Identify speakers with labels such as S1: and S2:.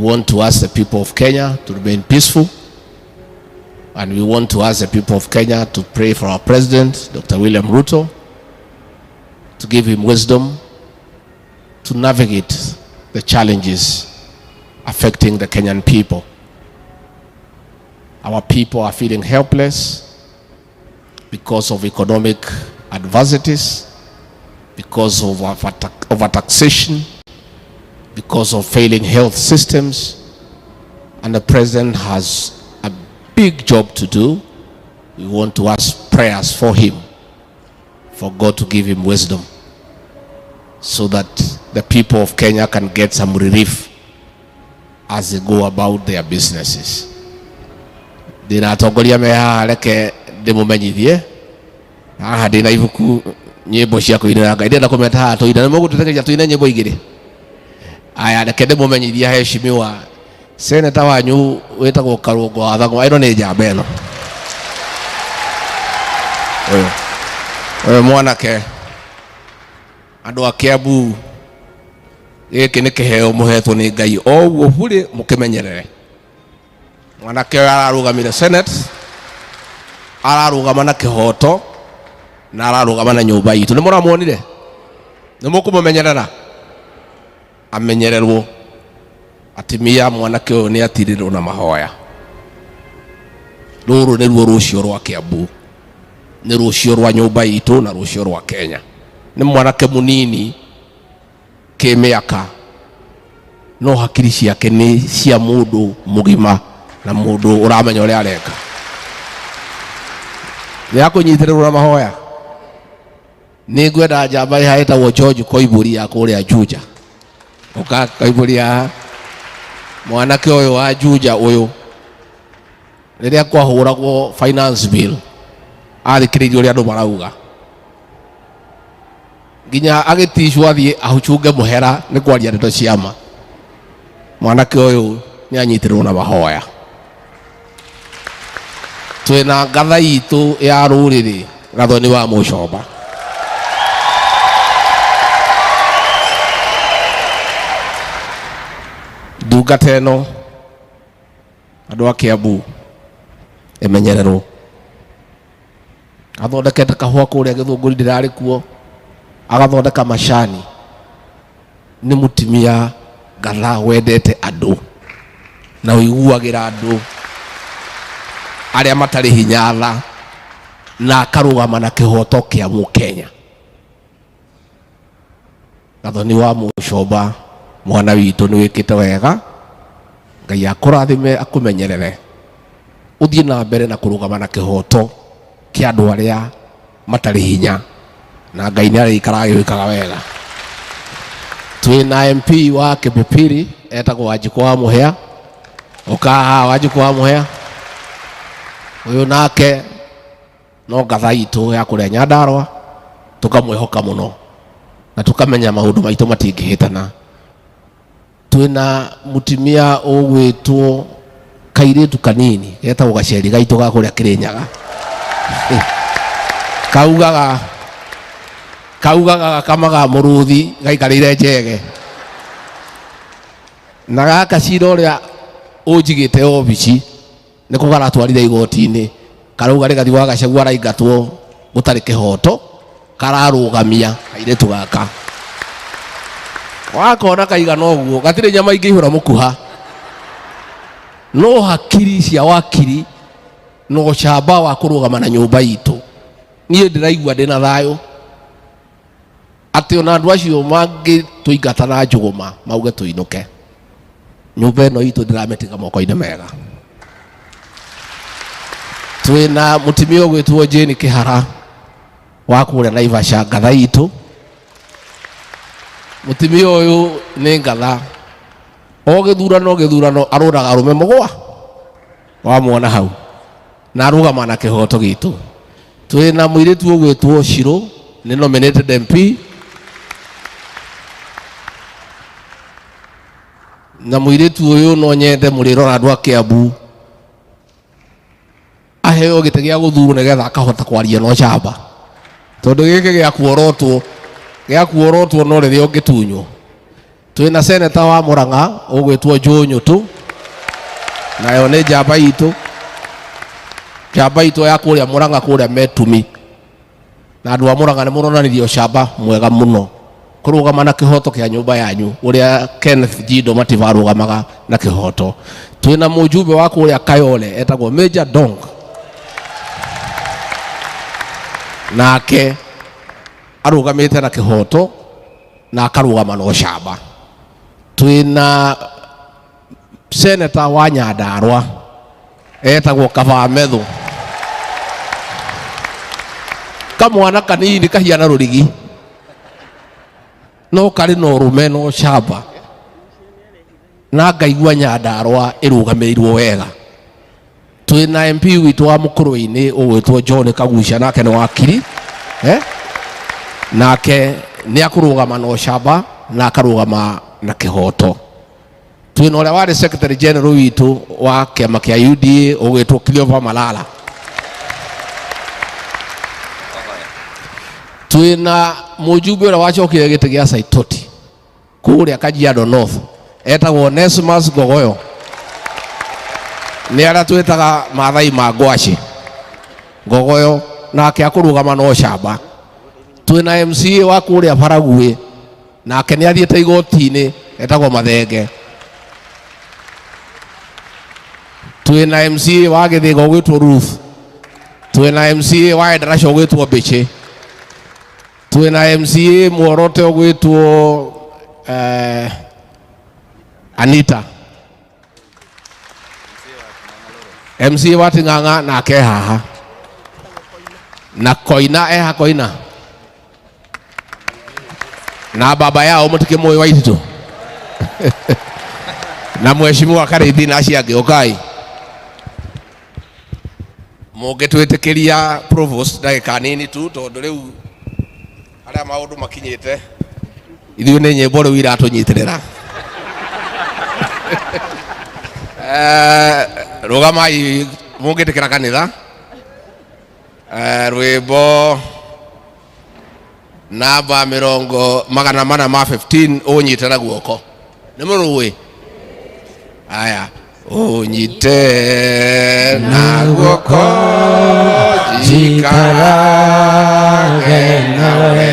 S1: want to ask the people of Kenya to remain peaceful, and we want to ask the people of Kenya to pray for our president, Dr. William Ruto, to give him wisdom to navigate the challenges affecting the Kenyan people. Our people are feeling helpless because of economic adversities, because of overtaxation, because of failing health systems, and the president has a big job to do. We want to ask prayers for him, for God to give him wisdom, so that the people of Kenya can get some relief as they go about their businesses. Ndĩna atongoria me haha, reke ndĩmũmenyithie haha ndĩna ibuku nyĩmbo cia kũinĩra Ngai, ndĩrenda kũmeta haha tũine, nĩ mũgũtũtegeria tũine nyĩmbo igĩrĩ. Aya, reke ndĩmũmenyithie heshimiwa seneta wanyu wĩtagwo Karũngo wa Thang'wa, ĩno nĩ njamba ĩno, ũyũ ũyũ mwanake, andũ a Kiambu, gĩkĩ nĩ kĩheo mũhetwo nĩ Ngai, o ũguo burĩ mũkĩmenyerere. Mwanake ũyũ ararũgamire Senate, ararũgama na kĩhoto na ararũgama na nyũmba itũ. Nĩ mũramuonire? Nĩ mũkũmũmenyerera? Amenyererwo atimia mwanake ũyũ nĩ atirĩrwo na mahoya. Rũrũ nĩruo rũcio rwa Kiambu, nĩ rũcio rwa nyũmba itũ na rũcio rwa Kenya. Nĩ mwanake mũnini kĩmĩaka, no hakiri ciake nĩ cia mũndũ mũgima na mũndũ ũramenya ũrĩa areka. Nĩ akũnyitĩrĩrwo na mahoya. Nĩ ngwenda njamba ĩha ĩtagwo George Koimbũri ya kũrĩa Juja. Ũka Koimbũri haha, mwanake ũyũ wa Juja ũyũ, rĩrĩa kwahũragwo finance bill, athikĩrĩirie ũrĩa andũ marauga, nginya agĩticwo athiĩ ahucunge mũhera nĩ kwaria ndeto cia ma. Mwanake ũyũ nĩ anyitĩrĩrwo na mahoya. Twĩna ngatha itũ ya rũrĩrĩ, Gathoni wa Mũcomba. Ndungata ĩno, andũ a Kiambu, ĩmenyererwo. Athondekete kahũa kũrĩa Gĩthũngũri, ndĩrarĩ kuo, agathondeka macani. Nĩ mũtumia ngatha wendete andũ na ũiguagĩra andũ arĩa matarĩ hinya tha, na akarũgama na kĩhoto kĩa mũkenya. Gathoni wa Mũcomba, mwana witũ, nĩ wĩkĩte wega. Ngai akũrathime, akũmenyerere, ũthiĩ na mbere na kũrũgama na kĩhoto kĩa andũ arĩa matarĩ hinya, na Ngai nĩ arĩikaraga agĩwĩkaga wega. Twĩna MP wa Kipipiri etagwo Wanjikũ wa Mũhĩa. Ũka haha Wanjikũ wa Mũhĩa. Ũyũ nake no ngatha itũ ya kũrĩa Nyandarũa, tũkamwĩhoka mũno na tũkamenya maũndũ maitũ matingĩhĩtana. Twĩna mũtumia ũgwĩtwo kairĩtu kanini getagwo gaceri gaitũ ga kũrĩa Kĩrĩnyaga, kaugaga kaugaga gakamaga mũrũthi gaikarĩire njege, na gaka cira ũrĩa ũnjigĩte obici nĩko karatwarire igoti-inĩ, karauga Rigathi wa Gachagua araingatwo gũtarĩ kĩhoto, kararũgamia kairĩtu gaka. Wakona kaigana ũguo, gatirĩ nyama ingĩihũra mũkuha, no hakiri cia wakiri na ũcamba wa kũrũgama na nyũmba itũ, niĩ ndĩraigua ndĩna thayũ atĩ ona andũ acio mangĩtũingata na njũgũma mauge tũinũke, nyũmba ĩno itũ ndĩramĩtiga moko-inĩ mega. Twĩna mũtumia ũgwĩtwo Jane Kĩhara wa kũrĩa Naivasha, ngatha itũ. Mũtumia ũyũ nĩ ngatha, o gĩthurano gĩthurano arũraga arũme mũgwa, wamwona hau, na arũgama na kĩhoto gitũ. Twĩna mũirĩtu ũgwĩtwo Shiro, nĩ nominated MP, na mũirĩtu ũyũ no nyende mũrĩrora andũ a Kiambu aheo gĩtĩ gĩa gũthurwo nĩgetha akahota kwaria na ũcamba, tondũ gĩkĩ gĩa kuorotwo, gĩa kuorotwo no rĩrĩa ũngĩtunywo. Twina seneta wa Murang'a ugwitwo Joe Nyutu, nayo nĩ njamba itũ, njamba itũ ya kũrĩa Murang'a kũrĩa Metumi. Na andũ a Murang'a nĩ mũronanirie ũcamba mwega mũno kũrũgama na kĩhoto kĩa nyũmba yanyu ũrĩa Kenneth Jindo Matiba arũgamaga na kĩhoto. Twĩna mũjumbe wa kũrĩa Kayole etagwo Major Dong, nake arũgamĩte na kĩhoto na akarũgama na ũcamba. Twĩna seneta wa Nyandarua etagwo Kabaa Methu, kamwana kanini kahiana rũrigi no karĩ na ũrũme na ũcamba, na ngaigua Nyandarua ĩrũgamĩrĩirwo wega. Twĩna MP witũ wa Mũkũrwe-inĩ ũgwĩtwo John Kagucia, nake nĩ wakiri, nake nĩ akũrũgama na ũcamba na akarũgama na kĩhoto. Twĩna ũrĩa warĩ secretary general witũ wa kĩama kĩa UDA ũgwĩtwo Cleopa Malala. Twĩna mũjumbe ũrĩa wacokire gĩtĩ gĩa Saitoti kũrĩa Kajiado North etagwo Onesmus Gogoyo, nĩ arĩa twĩtaga Maathai ma Ngwacĩ. Gogoyo nake akũrũgama na ũcamba. Twĩna MCA wa kũrĩa Baraguĩ, nake nĩ athiĩte igoti-inĩ etagwo Mathenge. Twĩna MCA wa Gĩthĩga ũgwĩtwo Ruth. Twĩna MCA wa Endarasha ũgwĩtwo Mbĩchĩ. Twĩna MCA Mworote ũgwĩtwo Anita. MCA wa Ting'ang'a nake haha, na Koina eha Koina na baba yao mũtikĩmũĩ wa Ititũ na mheshimiwa Karĩithi na acio angĩ. Ũkai mũngĩtwĩtĩkĩria provost ndagĩka nini tu, tondũ rĩu harĩa maũndũ makinyĩte ithuĩ nĩ nyĩmbo rĩu iratũnyitĩrĩra. Rũgamai mũngĩtĩkĩra kanitha. Rwĩmbo namba mĩrongo magana mana ma 15, ũnyite na guoko. Nĩ mũrũĩ aya, ũnyite na guoko njikarage nawe.